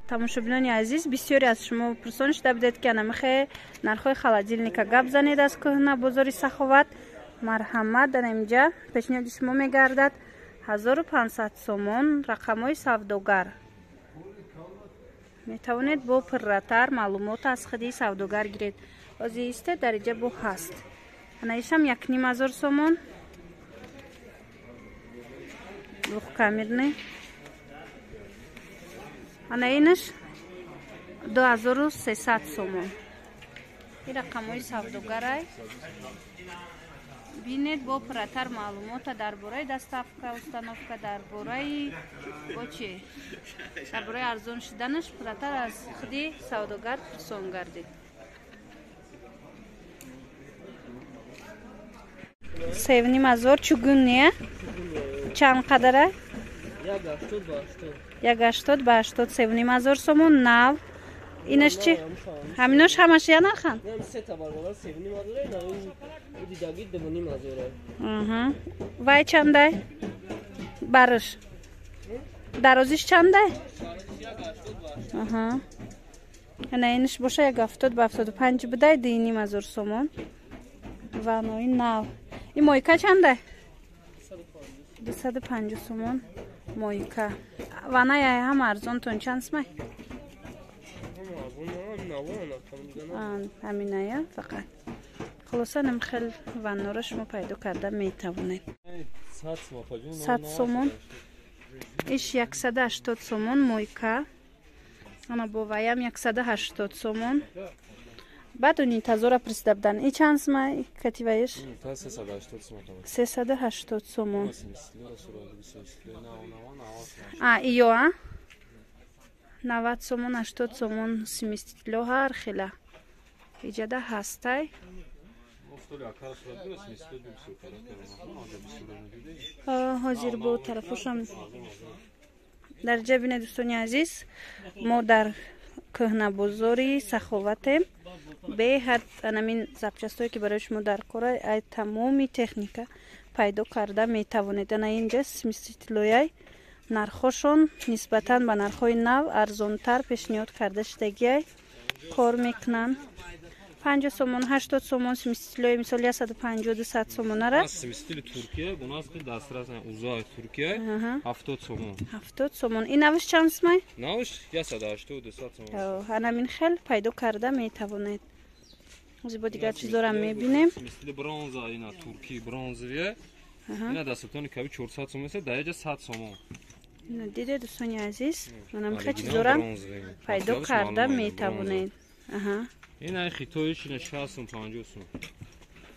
Тамошобинони азиз, бисёре аз шумо пурсон шуда будед, ки анамихе нархҳои холодильника гап занед аз кӯҳна бозори Саховат. Марҳамат, дар инҷа пешниҳоди шумо мегардад 1500 сомон. Рақамҳои савдогар метавонед бо пурратар маълумот аз худи савдогар гиред. Ози исте дар инҷа бо ҳаст. Анаишам 1500 сомон. Двухкамерный. Ана инаш 2300 сомон. Ин рақамҳои савдогарай. Бинед бо пурратар маълумота дар бораи доставка, установка, дар бораи бо чи? Дар бораи арзон шуданаш пурратар аз худи савдогар пурсон гардед. 3500 чугун не? Чанд қадара? 180 ба 80, 3500 сомон нав. Инаш чи? Ҳаминош ҳамаш я нархан? Вай чандай? Барыш. Дарозиш чандай? Ана инаш боша 170 ба 75 будай, 2500 сомон. Ванои нав. И мойка чандай? 250 сомон мойка. Вана яй ҳам арзонтон чанд смай? Ҳаминая фақат. Хулоса ним хел ваннора шумо пайдо карда метавонед. 100 сомон. Иш 180 сомон мойка. Ана бо ваям 180 сомон. Баъд унитазора присида будан. И чанд сма кативаиш? 380 сомон. А, иё, а? 90 сомон, 80 сомон сместителё ҳар хела. Иҷада ҳастай. Ҳозир бо тарафошам дар ҷа бинед дӯстони азиз, мо дар кӯҳнабозори Саховатем. Беҳад анамин запчастое ки барои шумо дар кора, ай тамоми техника пайдо карда метавонед. Ана инҷа сместителояй нархошон нисбатан ба нархҳои нав арзонтар пешниҳод карда шудагиай. Кор мекунанд 50 сомон, 80 сомон сместителои, мисол 150 200 сомонара. Сместители Туркия, у нас дастрас узай Туркия 70 сомон. 70 сомон. И навш чанд сомон? Навш 180 200 сомон. Анамин хел пайдо карда метавонед. Ози бо дигар чизора мебинем. Сместители бронза, ина Турки бронзовые. Ина дастатони каби 400 сомон, даҷа 100 сомон. Диде дӯстони азиз, манам хел чизора пайдо карда метавонед. Аҳа. Ина хитоиш ина 60 сом, 50 сом.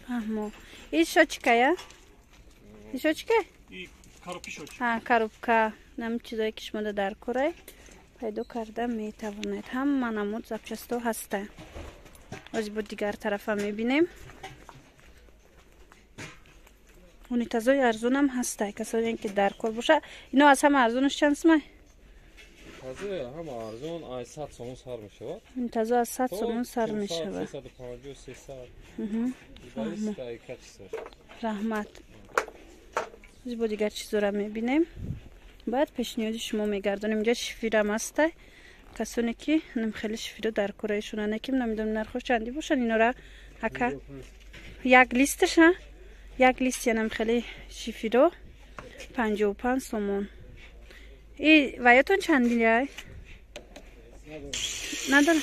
Фаҳмо. И шочкая? И шочка? И коробки шочка. Ҳа, коробка. Нам чизое ки шумо дар корай пайдо карда метавонед. Ҳама намуд запчасто ҳаста. Ози бо дигар тарафа мебинем. Унитазои арзонам ҳаста. Касоне ки дар кор боша. Ино аз ҳама арзонаш чанд сомай? Тазои ҳама арзон аз 100 сомон сар мешавад. Унитазо аз 100 сомон сар мешавад. 350, 300. Раҳмат. Ози бо дигар чизора мебинем. Баъд пешниҳоди шумо мегардонем. Инҷа шифирам ҳаста. Касоне ки ним хеле шифиро дар кораишона неким, намедонам нархош чанди бошанд. Инора ака як листаш, ҳа? Як лист янам хеле шифиро 55 сомон. И ваятон чандиляй? Надорам.